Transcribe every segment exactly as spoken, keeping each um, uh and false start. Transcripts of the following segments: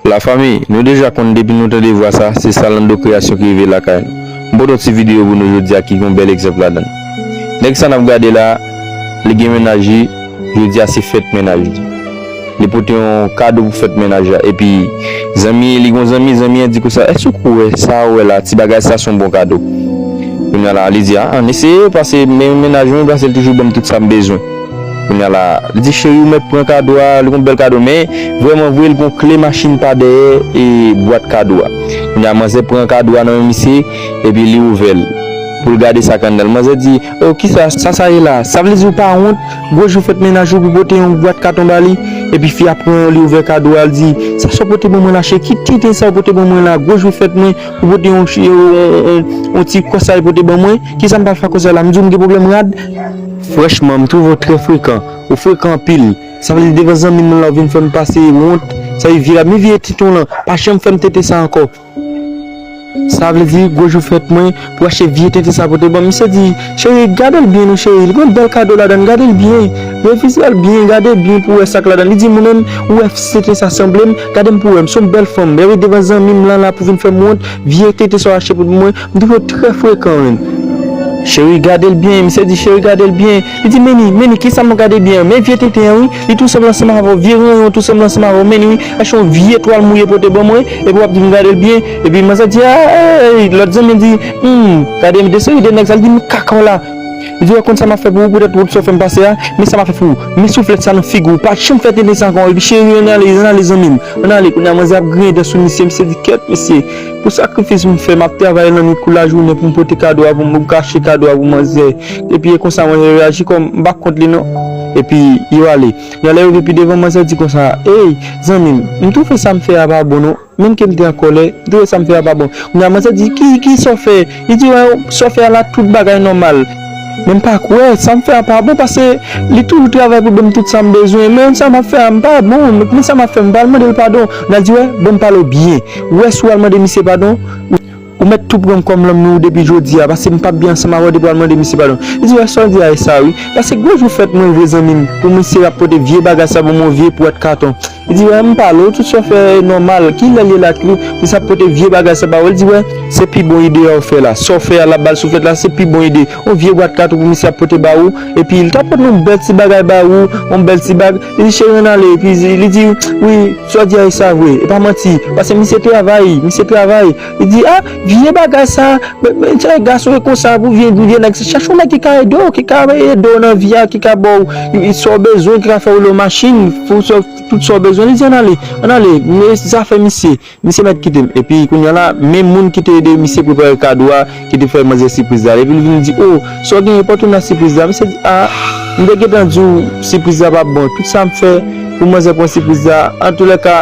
Lafanmi, nou deja konn depi nou tande vwa sa, se Salando Kreyasyon ki rive lakay nou. M pote yon ti videyo pou nou jodi a ki gen yon bèl egzanp ladan l. Nèg sa n ap gade la, li gen mennaj li, jodi a se fèt mennaj li. Li pote yon kado pou fèt mennaj la. Epi, zanmi, li gon zanmi, zanmi an di konsa, èske ou kwè sa ou wè la, ti bagay sa se yon bon kado? Kounye a la, li di, a, ann eseye, paske men mennaj mwen, paske l toujou ban m tout sa m bezwen. Kounye a la, li di, cheri, ou mèt pran kado a, li gon bèl kado, men vrèman vre, li gon kle machin pa dèyè e bwat kado a. Kounye a, manzè pran kado a nan men misye, epi li ouvè l pou l gade sa k anndan l. Manzè di, o, kisa, sa, sa ye la? Sa vle di ou pa wont, gwo jou fèt mennaj ou pou pote yon bwat katon ba li? Epi fi a pran, li ouvè kado a, l di, sa sa w pote ban mwen la, cheri? Ki tenten sa w pote ban mwen la? Gwo jou fèt mwen, ou pote yon, yon, yon, yon, yon ti kòsay pote ban mwen? Kisa m pral fè ak kòsay la? M di w m gen pwoblèm rad? Franchman, m twouve w trè frekan. Ou frekan anpil. Sa vle di devan zanmi m lan la, ou vin fè m pase wont. Sa vle di vye la, men vye tenten w lan, pa janm fè m tenten sa ankò. Sa vle di, gwo jou fèt mwen, pou achte vye tenten sa pote ban m. Misye di, cheri, gade l byen non, cheri. Li gen bèl kado ladan l, gade l byen. Revizye l byen, gade byen pou w wè sa k ladan l. Li di, mwen menm, ou wè tenten sa sanble m, gade m pou w wè. M se yon bèl fanm. Epi devan zanmi m lan la pou vin fè m wont, vye tenten sa w achte pou mwen. M twouve w trè frekan, menn. Cheri, gade l byen. Misye di, cheri, gade l byen. Li di, men ni, men ni, kisa m gade byen an? Men vye tenten an, wi. Li tou sanble ansanm avè w. Vye ranyon tou sanble ansanm avè w. Men ni, wi. Achte yon vye twal mouye pote ban mwen. Epi w ap di m gade l byen. Epi manzè di, a, ey, lòt zanmi di, hmm, gade de seri de nèg sa. Li di, m kaka w la. Li di, w konn sa m ap fè pou ou, poutèt wout sa w fè m pase a? Men sa m ap fè pou ou. Men souflèt sa nan figi w. Pa janm fè tenten sa ankò. Epi cheri, ann ale, ann ale, zanmi m. Ann ale, kounye a manzè ap griyen dan sou misye. Misye di, kèt, mesye. Pou sakrifis m fè, m ap travay lannwit kou lajounen pou m pote kado a, pou m, pou m kache kado a pou manzè. Epi e konsa manzè reyaji kòm m pa kont li non. Epi yo ale. Yo ale rive pi devan, manzè di konsa, ey, zanmi m, m twouve sa m fè a pa bon non. Menm ke m te an kòlè, m twouve sa m fè a pa bon. Kounye a manzè di, ki, ki sa w fè? Li di, wè, sa w fè a la, tout bagay nòmal. Men m pa kwè, sa m fè a pa bon, paske li toujou travay pou ban m tout sa m bezwen. Men sa m ap fè a, m pa bon. Men sa m ap fè, m pral mande l padon. N a di, wè, bon, m pale w byen. Ou wè, si w al mande misye padon, ou, ou mèt tou pran m kòm lanmi w depi jodi a, paske m p ap byen ansanm avè w depi w al mande misye padon. Li di, wè, sa w di a, e sa, wi. Paske gwo jou fèt mwen vre, zanmi m, pou misye ap pote vye bagay sa ban mwen, vye pwèt katon. Li di, wè, m pale w, tout sa w fè nòmal. Kilè l ye la, ki, misye ap pote vye bagay sa ba ou? Li di, wè, se pi bon ide a ou fè la. Sa w fè a, l ap ba l souflèt la, se pi bon ide. Yon vye bwat katon pou misye ap pote ba ou. Epi, li t ap pote yon bèl ti bagay ba ou, yon bèl ti bag. Li di, cheri, ann ale. Epi, li di, wi, sa w di a, e sa vre. E pa manti. Paske misye travay, misye travay. Li di, a, vye bagay sa, men, men, se gason e konsa pou vye, vye nèg. Chèche yon nèg ki ka ede w, ki ka ede w nan vi a, ki ka ba w, sa w bezwen, ki ka fè w woule yon machin, pou sa w tout sa w bezwen. Li di, ann ale, ann ale, men zafè misye, misye mèt kite m. Epi kounye a la, menm moun ki te ede misye prepare kado a, ki te fè manzè sipriz la. Epi li vin di, o, sa w genyen, pote w nan sipriz la? Misye di, a, m te gentan di w sipriz la p ap bon. Tout sa m fè pou manzè pran sipriz la. Antoulèka,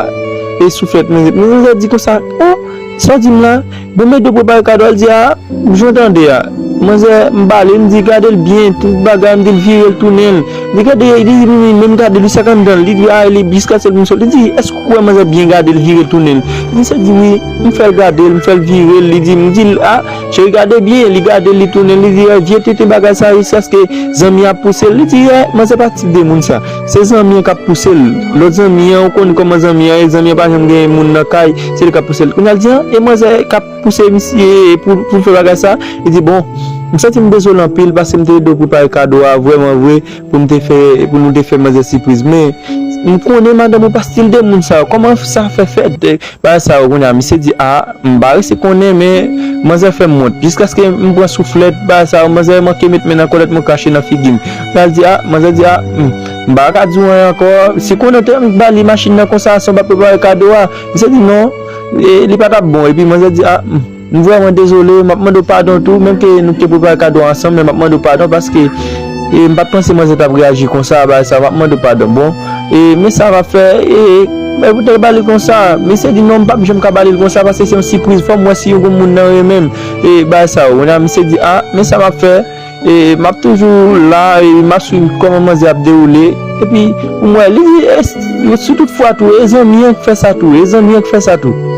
e souflèt manzè. Men manzè di konsa, o, sa w di m la? Bon, m ede w prepare kado a, l di, a, jan w tande a. Manzè, m ba li, m di, gade l byen, tout bagay, m di l vire l tounen l. Li gade, li di, wi, wi, men m gade li sa k anndan l. Li di, a, li jiskaske l vin sot. Li di, èske w kwè manzè byen gade l vire l tounen l? Misye di, wi, m fè l gade l, m fè l vire l. Li di, m di l, a, cheri, gade byen. Li gade l, li tounen l. Li di, a, vye tenten bagay sa, jiskaske zanmi an ap pouse l. Li di, a, manzè pa tip de moun sa. Se zanmi an k ap pouse l. Lòt zanmi an, ou konn kòman zanmi an ye, zanmi an pa janm gen moun nan kay, se li k ap pouse l. Kounye a l di, a, e manzè k ap pouse misye pou, pou l fè bagay sa. Li di, bon, m santi m dezole anpil paske m te ede w prepare kado a vrèman vre pou m te fè, pou nou te fè manzè sipriz. Men, m konnen madanm ou pa stil de moun sa. Kòman sa fè fèt? E, bagay sa yo, kounye a, misye di, a, m pa resi konnen, men manzè fè m wont. Jiskaske m pran souflèt, bagay sa yo, manzè manke met men nan kòlèt mwen krache nan figi m. L al di, a, manzè di, a, m, m pa ka di w anyen ankò. Si konnen te m ba li machin nan konsa, san w pa prepare kado a. Misye di, non, e, li pa t ap bon. Epi manzè di, a, m, m vrèman dezole, m ap mande w padon tou, menm ke nou te prepare kado a ansanm, men m ap mande w padon paske, e, m pa t panse manzè t ap reyaji konsa, bagay sa, m ap mande w padon. Bon, e, men sa m ap fè, e, men pou te ba li konsa, misye di, non, m p ap janm ka ba li l konsa paske se yon sipriz, fò m wè si yon moun nan renmen m, e, bagay sa yo. Kounye a, misye di, a, men sa m ap fè, e, m ap toujou la, e, m ap swiv kòman manzè ap dewoule. Epi, pou m wè, li di, e, si tout fwa tou, e zanmi an k fè sa tou, e zanmi an k fè sa tou.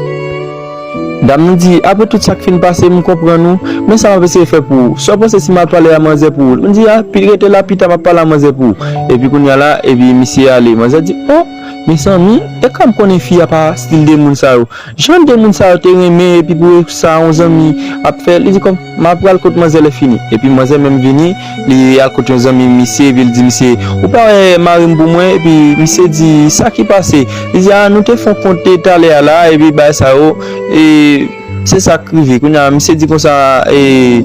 Dam nan di, apre tout sa k fin pase, m konprann ou, men sa m ap eseye fè pou ou. Sa w panse si m al pale a manzè pou ou? M di, a, pi rete la, pita m ap pale a manzè pou ou. Epi kounye a la, epi misye ale. Manzè di, o, Mezanmi, e kòm konnen fi a pa stil de moun sa yo. Jan de moun sa yo te renmen, epi pou sa, yon zanmi ap fè, li di kòm, "M ap pral kot manzè lè fini." Epi manzè menm vini, li al kot yon zanmi misye, epi li di misye, "Ou pa wè mari m pou mwen?" Epi misye di, "Sa ki pase?" Li di, "A, nou te fè yon kont talè a la, epi bagay sa yo, e, se sa k rive." Kounye a, misye di konsa, e,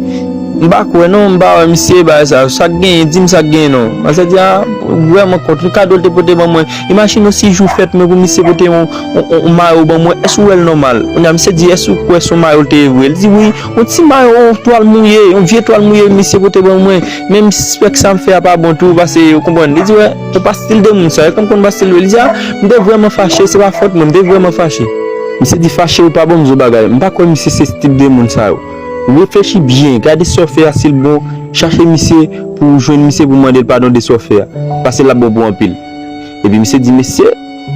"M pa kwè non, m pa wè misye, bagay sa yo. Sa k genyen, di m sa k genyen non." Manzè di, "A, vrèman kont, li kado l te pote ban mwen." Imajine w si jou fèt mwen pou misye pote yon, yon, yon, yon mayo ban mwen, èske w wè l nòmal? Kounye a, misye di, "Èske w kwè se yon mayo l te ye vre?" Li di, "Wi, yon ti mayo, yon twal mouye, yon vye twal mouye misye pote ban mwen. Menm spèk sa m fè a pa bon tou, pase ou konprann." Li di, "Wè, ou pa stil de moun sa, e kòm konn pa stil de." Li di, "A, m te vrèman fache, se pa fòt mwen, m te vrèman fache." Misye di, "Fache ou pa bon, m di w bagay. M pa kwè misye se stil de moun sa yo. Reflechi byen, gade sa w fè a, si l bon, chache misye pou w jwenn misye pou w mande l padon de sa w fè a. Pase l ap bon pou anpil." Epi misye di, "Mesye,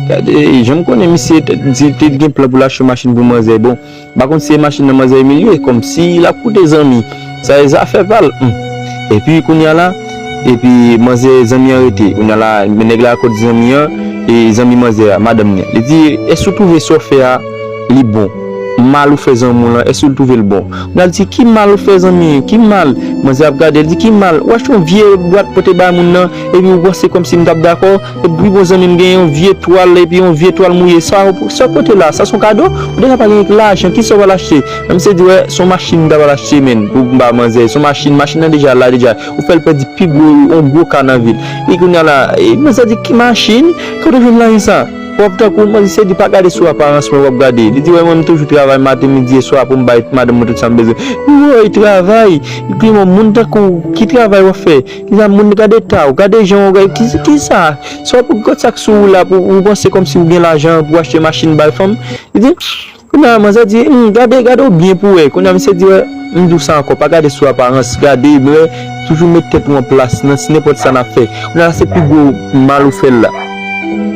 gade, jan m konnen misye te, te, te gen plan pou l achte yon machin pou manzè, bon, m pa konn si se machin nan manzè Emilye, kòmsi l ap koute zanmi. Sa e zafè pa l, hmm." Epi kounye a la, epi manzè zanmi an rete. Kounye a la, nèg la kot zanmi an, e zanmi manzè a, madanm li. Li di, "Èske w twouve sa w fè a, li bon? Mal ou fè zanmi w lan, èske w twouve l bon?" Kounye a l di, "Ki mal ou fè zanmi? Ki mal?" Manzè ap gade, li di, "Ki mal? Ou achte yon vye bwat pote bay moun nan, epi ou panse kòmsi m t ap dakò?" Epi pi bon zanmi m gen yon vye twal, epi yon vye twal mouye. Sa, sa w pote la, sa se yon kado? Ou deja pa gen lajan, kisa w pral achte? Misye di, "Wè, se yon machin m ta pral achte, menn, pou m ba manzè. Se yon machin, machin nan deja la, deja. Ou fè l pèdi pi gwo, yon gwo ka nan vi l." E kounye a la, e, manzè di, "Ki machin? Kote w jwenn lajan sa?" W ap tankou, misye di, "Pa gade sou aparans mwen, w ap gade." Li di, "Wè, mwen, m toujou travay maten, midi e swa pou m bay madanm mwen tout sa m bezwen." Woy, travay! Li di, "Yon moun tankou w, ki travay w ap fè?" Li di, "A, moun, gade ta w, gade jan w, gade, ki, ki sa? Sa w ap, gade sa k sou ou la, pou ou panse kòmsi ou gen lajan pou achte machin bay fanm?" Li di, kounye a, manzè di, "Hmm, gade, gade w byen pou w wè." Kounye a, misye di, "Wè, m di w sa ankò, pa gade sou aparans, gade, wè, toujou met tèt ou an plas nan nenpòt sa n ap fè." Kounye a, se pi gwo mal ou fè l la.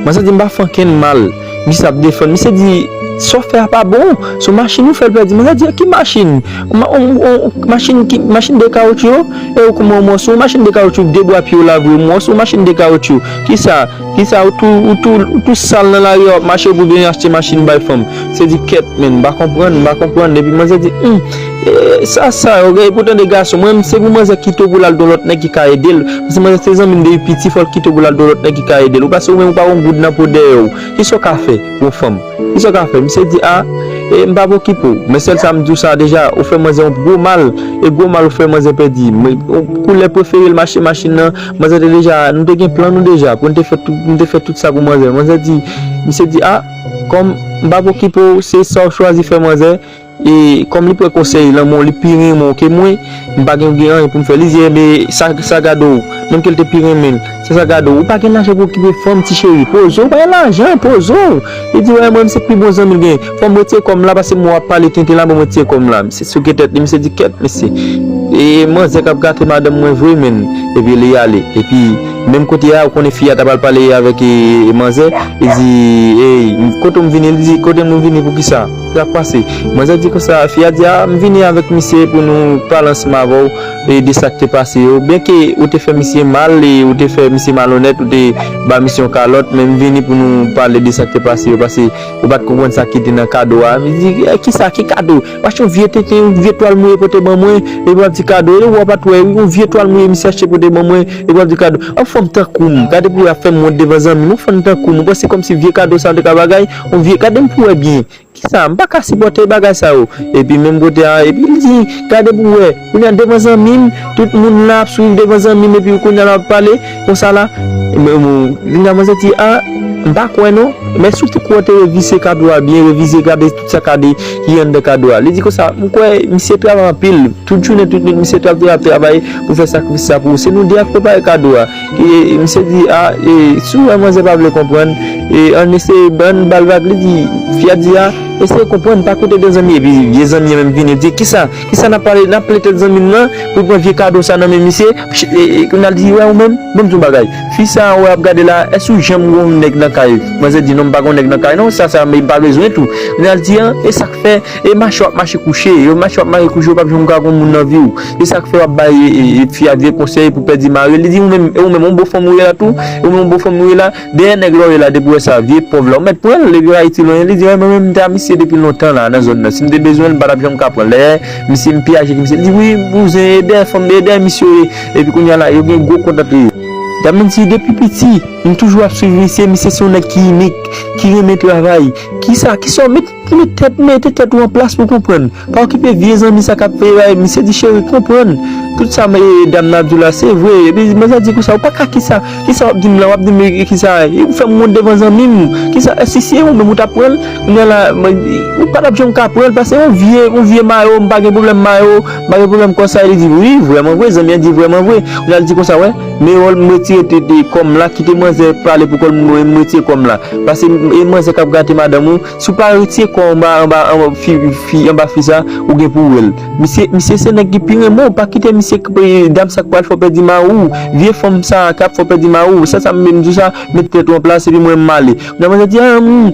Manzè di, "M pa fè ankenn mal." Misye ap defann. Misye di, "Sa w fè a pa bon. Se yon machin ou fè l pèdi." Manzè di, "Ki machin? Ma-, on, on, machin ki, machin de kawotchou? E ou kòman w mò sou yon machin de kawotchou, de bwa pye w la vre, w mò sou yon machin de kawotchou? Kisa? Kisa? Ou tou, ou tou, ou tou sal nan lari a, w ap mache pou byen achte machin bay fanm." Misye di, "Kèt, menn, m pa konprann, m pa konprann." Epi manzè di, "Hmm, e, sa, sa, yo, gade, pou tande gason, mwen, se pou manzè kite w pou l al don lòt nèg ki ka ede l. Paske manzè se zanmi m depi piti, fò l kite w pou l al don lòt nèg ki ka ede l. Ou pase ou menm, ou pa gon goud nan po dèyè w. Kisa w ka fè pou yon fanm? Kisa w ka fè?" Misye di, "A, e, m p ap okipe w. Men sèl sa m di w sa deja, ou fè manzè yon gwo mal. E gwo mal ou fè manzè pèdi. Men, koulè prefere l m achte machin nan, manzè te deja, nou te gen plan nou deja, pou n te fè tout, nou te fè tout sa pou manzè." Manzè di, misye di, "A, kòm m p ap okipe w, se sa w chwazi fè manzè." E kòm li pran konsèy lanmò, li pi renmen w ke mwen, m pa gen, gen anyen pou m fè. Li di, "Enben, sa, sa gade w, menm ke l te pi renmen l, sa, sa gade w. Ou pa gen lajan pou okipe fanm, ti cheri. Poze w, ou pa gen lajan, poze w." Li di, "Wè, mwen, m se pi bon zanmi l gen. Fò m retire kò m la, paske m wè w ap pale tenten la, ban m retire kò m la." Misye souke tèt li, misye di, "Kèt, mesye. E manzè k ap gate madanm mwen vre, menn." Epi li ale. Epi, menm kote a, ou konnen fi a ta pral pale avèk, e, e manzè. Li di, "Ey, kote w m vini?" Li di, "Kote m vini pou kisa? Sa k pase?" Manzè di konsa, fi a di, "A, m vini avèk misye pou nou pale ansanm avè w, e, de sa k te pase yo. Byenke ou te fè misye mal, e ou te fè misye malonèt, ou te ba misye yon kalòt, men m vini pou nou pale de sa k te pase yo, paske ou pa t konprann sa ki te nan kado a." Li di, "E, kisa? Ki kado? W achte yon vye tenten, yon vye twal mouye pote ban mwen, epi w ap di kado. E w pa t wè, yon vye twal mouye misye achte pote ban mwen, epi w ap di kado. Yon fanm tankou m, gade pou w ap fè m wont devan zanmi m, yon fanm tankou m, ou panse kòmsi vye kado sa yo te ka bagay, yon vye, gade m pou w wè byen. Kisa? M pa ka sipòte bagay sa yo." Epi menm kote a, epi li di, "Gade pou w wè, kounye a devan zanmi m, tout moun la ap swiv devan zanmi m, epi kounye a l ap pale konsa la." Men, men, kounye a manzè di, "A, m pa kwè non." Men sou tou kou an te revize kado a byen, revize gade tout sa kade ki anndan kado a. Li di konsa, "M kwè misye travay anpil. Tout jounen, tout nwit, misye t ap, t ap travay pou fè sakrifis sa pou ou. Se nou de ap prepare kado a." E misye di, "A, e, si w wè manzè pa vle konprann, e, ann eseye, ann ba l vag." Li di, fi a di, "A, eseye konprann, pa koute de zanmi." Epi vye zanmi an menm vini, li di, "Kisa? Kisa n ap pale? N ap plen tèt zanmi m nan pou l pran vye kado sa nan men misye?" E, e, kounye a l di, "Wè ou menm, ban m di yon bagay. Fi sa a ou wè ap gade la, èske ou janm wè yon nèg nan kay?" Manzè di, "Non, m pa gen yon nèg nan kay non, sa, sa, men m pa bezwen tou." Kounye a l di, "A, e sa k fè, e mache w ap mache kouche, yo mache w ap mache kouche, ou p ap janm ka gen moun nan vi w. E sa k fè w ap bay, e, e, e, fi a vye konsèy pou pèdi mari l." Li di, "Ou menm, e ou menm, yon bon fanm ou ye la tou? E ou menm, yon bon fanm ou ye la? Dèyè nèg la w ye la, depi w wè Sa vye pòv la, ou mèt pran l, epi Ayiti lwen, li di, mwen menm, m te a misye depi lontan la, nan zòn nan. Si m te bezwen l, m pa t ap janm ka pran l. Dayè, misye, m pi aje ke misye. Li di, wi, bouzen, ede fanm, ede misye. Epi kounye a la, yo gen gwo kont ant yo. Damenti, depi piti, m toujou ap swiv misye. Misye se yon nèg ki inik, ki renmen travay. Kisa, kisa w met, met tèt, mete tèt ou an plas pou konprann. Pa okipe vye zanmi sa k ap fè bay. Misye di, cheri, konprann. Tout sa dam nan ap di w la, se vre. Epi manzè di konsa, ou pa ka kisa, kisa w ap di m la, w ap di m kisa, ou fè m wont devan zanmi m. Kisa, si se ou menm ou t ap pran l, kounye a la, ou pa t ap janm ka pran l, paske yon vye, yon vye mayo, m pa gen pwoblèm mayo, m pa gen pwoblèm konsa. Li di, wi, vrèman vre, zanmi an di vrèman vre. Kounye a l di konsa, wè, men wòl m retire te, te kò m la, kite manzè pale pou kò l, m retire kò m la. Paske e manzè k ap gate madanm ou, si w pa retire kò anba, anba, anba fi, fi, anba fi sa, ou gen pou w wè l. Misye, misye se nèg ki pi renmen w, pa kite misye, dam sa k pral fè w pèdi mari w, vye fanm sa k ap fè w pèdi mari w, sa, sa m menm di w sa, met tèt ou an plas epi mwen m ale. Nan manzè di, ah, hmm,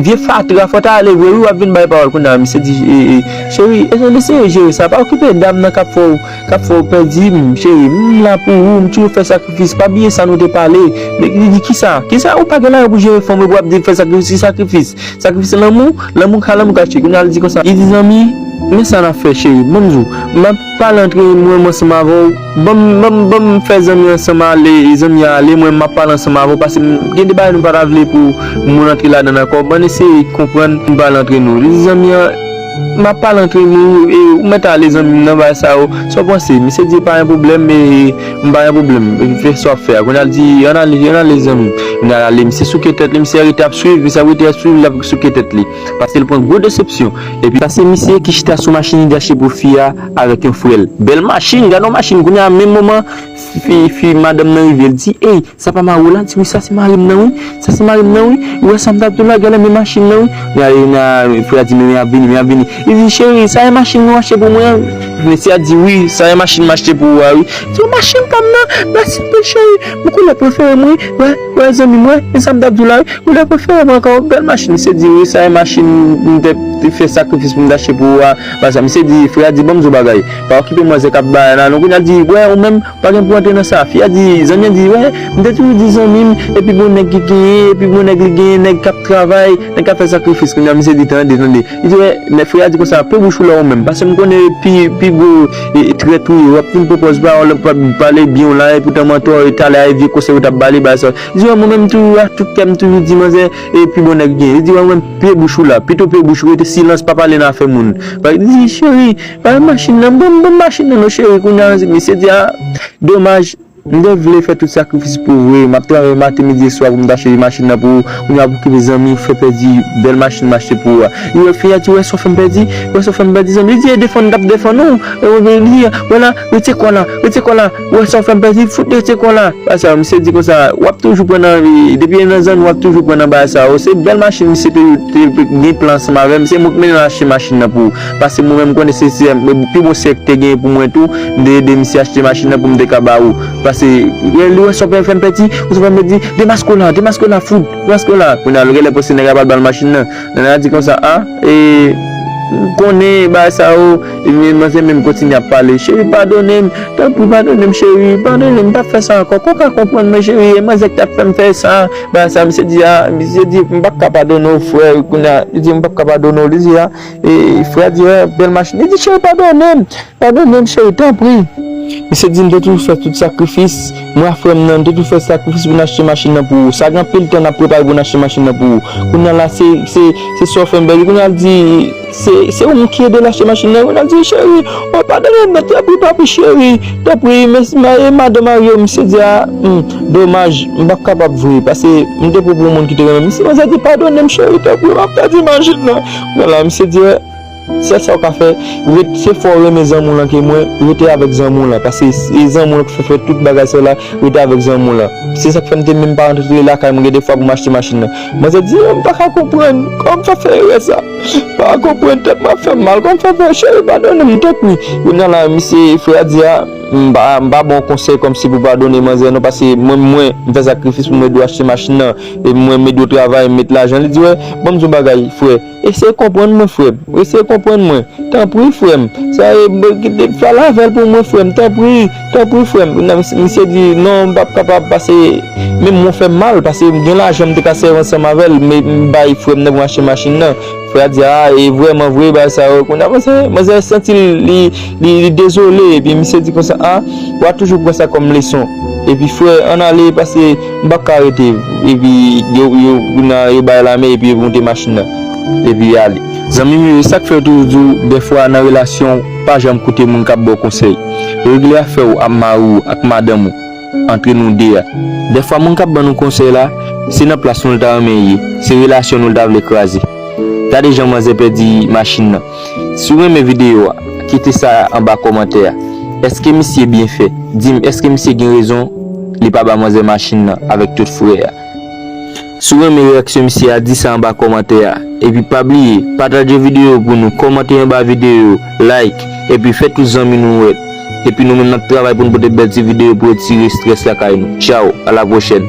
vye fatra, fò w ta ale vre, wi, w ap vin bay pawòl. Kounye a, misye di, e, e, cheri, eseye jere sa, pa okipe dam nan k ap fè w, k ap fè w pèdi m, cheri, m la pou ou, m toujou fè sakrifis, pa bliye sa nou te pale. Men li di, kisa, kisa, ou pa gen lajan pou jere fanm epi w ap di fè sakrifis, ki sakrifis? Sakrifis lanmou, lanmou ka, lanmou kache. Kounye a l di konsa, li di, zanmi, men sa n ap fè, cheri, ban m di w, m ap pale antre mwen, mwen ansanm avè w, ban m, ban m, ban m fè zanmi ansanm ale, zanmi an ale, mwen m ap pale ansanm avè w, paske m gen de bagay nou pa ta vle pou moun antre ladan l ankò, ban n eseye konprann, nou pale antre nou. Li di, zanmi an, m ap pale antre nou, e ou mèt ale, zanmi m nan, bagay sa yo, sa w panse? Misye di, pa gen pwoblèm, e m pa gen pwoblèm, fè sa w ap fè a. Kounye a l di, ann ale, ann ale, zanmi m. Kounye a l ale, misye souke tèt li, misye rete ap swiv, misye ap rete ap swiv, l ap souke tèt li. Paske l pran gwo desepsyon. Epi sa se misye ki chita sou machin li te achte pou fi a avèk yon frè l. Bèl machin, gade yon machin. Kounye a menm moman, fi, fi madanm nan rive, l di, ey, sa pa mari w la? L di, wi, sa se mari m nan, wi. Sa se mari m nan, wi. Ou wè sa m t ap di w la, gade men machin nan, wi. Kounye a, frè a di, men, men y ap vini, men y ap vini. Li di, cheri, sa e machin nou achte pou mwen an? Mesye a di, wi, sa e machin m achte pou ou a, wi. Li di, yon machin pa m nan, mèsi anpil, cheri. M koulè prefere m, wi. Wè, wè, zanmi m, wè, e sa m t ap di w la, wi. Ou lè prefere mwen ankò, bèl machin. Misye di, wi, sa e machin m te, te fè sakrifis pou m t achte pou ou a. Paske misye di, frè a di, ban m di w bagay. Pa okipe manzè k ap bay la non. Kounye a l di, wè, ou menm, pa gen pou antre nan sa. Fi a di, zanmi an di, wè, m te toujou di zanmi m, e pi bon nèg ki genyen, e pi bon nèg li genyen, nèg k ap travay, nèg k ap fè sakrifis. Kounye a misye di, tande, tande. Li di, wè, men frè a di konsa, pe bouch ou la ou menm. Paske m konnen pi, pi gwo, e, trèt ou ye. W ap vin pran pòz pawòl, w ap pale byen w la, e poutan mantò, e talè a, e vye konsèy ou t ap ba li, bagay sa. Li di, wè, mwen menm toujou, ak tout kè m toujou di manzè, e pi bon nèg gen. Li di, wè, mwen, pe bouch ou la. Pito pe bouch ou, rete silans, pa pale nan afè moun. Li di, cheri, pa machin nan, ban m, ban m machin nan non, cheri. Kounye a, misye di, a, domaj. M te vle fè tout sakrifis pou ou vre. M ap travay maten, midi e swa pou m ta cheri machin nan pou ou. Kounye a pou okipe zanmi, fè pèdi bèl machin m achte pou ou a. Li wè fi a di, wè sa w fè m pèdi, wè sa w fè m pèdi zanmi. Li di, e defann, m t ap defann ou. E wè, li, wè la, retire kò la, retire kò la. Wè sa w fè m pèdi, fout retire kò la. Bagay sa yo, misye di konsa, w ap toujou pran nan, depi nan zanmi, w ap toujou pran nan bagay sa yo. Se bèl machin, misye te, te gen plan ansanm avè m. Se mwen k mennen l achte machin nan pou ou. Paske mwen menm, m konnen se, se pi bon sèk te gen pou mwen tou, m te ede misye achte machin nan pou m te ka ba ou. Paske, li wè sa w fè m pèdi, ou sa w fè m pèdi, demaske w la, demaske w la, fout, demaske w la. Kounye a, l genlè panse nèg la pral ba l machin nan. Nèg la di konsa, a, e, m konnen bagay sa yo, e, men manzè menm kontinye ap pale, cheri, padone m, tanpri, padone m, cheri, padone m, m p ap fè sa ankò, kò w ka konprann mwen, cheri, e manzè k t ap fè m fè sa, bagay sa, misye di, a, misye di, m p ap ka padone w, frè, kounye a, li di, m p ap ka padone w, li di, a, e, frè a di, wè, bèl machin, li di, cheri, padone m, padone m, cheri, tanpri. Misye di, m te toujou fè tout sakrifis. Mwen ak frè m nan, m te toujou fè sakrifis pou n achte machin nan pou ou. Sa gen anpil tan n ap prepare pou n achte machin nan pou ou. Kounye a la, se, se, se sa w fè m pèdi. Kounye a l di, se, se ou menm ki ede l achte machin nan. Kounye a l di, cheri, o padone m, tanpri, tanpri, cheri. Tanpri, men, ma-, e madan mari w, misye di, a, hmm, domaj, m p ap kapab vre. Paske m te pran pou yon moun ki te renmen m. Misye, manzè di, padone m, cheri, tanpri, m ap pèdi machin nan. Kounye a la, misye di, sèl sa w ka fè, ret, se fò w renmen zanmi w lan ke mwen, rete avèk zanmi w lan, paske se zanmi w lan k fè, fè tout bagay sa la, rete avèk zanmi w lan. Se sa k fè m te menm pa rantre lakay mwen gen de fwa pou m achte machin nan. Manzè di, m pa ka konprann, kòman m fè fè erè sa? M pa ka konprann, tèt mwen ap fè m mal, kòman m fè fè, cheri, padone m, tanpri. Kounye a la, misye, frè a di a, M pa, m pa ba w konsèy kòmsi pou padone manzè non, paske mwen, mwen, m fè sakrifis pou m ede w achte machin nan, e mwen, m ede w travay, m met lajan. Li di, wè, ban m di w yon bagay, frè, eseye konprann mwen, frè m, eseye konprann mwen, tanpri, frè m, sa e, pale avè l pou mwen, frè m, tanpri, tanpri, frè m. Nan, misye di, non, m p ap kapab, paske menm mwen fè m mal, paske m gen lajan, m te ka sèvi ansanm avè l, men m bay frè m nan pou m achte machin nan. Frè a di, a, e vrèman vre, bagay sa yo. Kounye a, manzè, manzè santi l, li, li, li dezole, epi misye di konsa, a, w a toujou pran sa kòm leson. Epi, frè, ann ale, paske m p ap ka rete. Epi, yo, yo, kounye a, yo bay lamen, epi yo monte machin nan. Epi, y ale. Zanmi m yo, e sa k fè yo toujou di w, dèfwa nan relasyon, pa janm koute moun k ap ba w konsèy. Regle afè w ak mari w, ak madanm ou, antre nou de a. Dèfwa, moun k ap ban nou konsèy la, se nan plas nou l ta renmen ye, se relasyon nou l ta vle kraze. Gade jan manzè pèdi machin nan. Si w renmen videyo a, kite sa anba kòmantè a. Èske misye byen fè? Di m, èske misye gen rezon li pa ba manzè machin nan avèk tout frè a? Si w renmen reyaksyon misye a, di sa anba kòmantè a. Epi pa bliye, pataje videyo pou nou, kòmante anba videyo, like, epi fè tout zanmi nou wè l. Epi nou menm n ap travay pou n pote bèl ti videyo pou retire estrès lakay nou. Tchaw, a la pwochèn.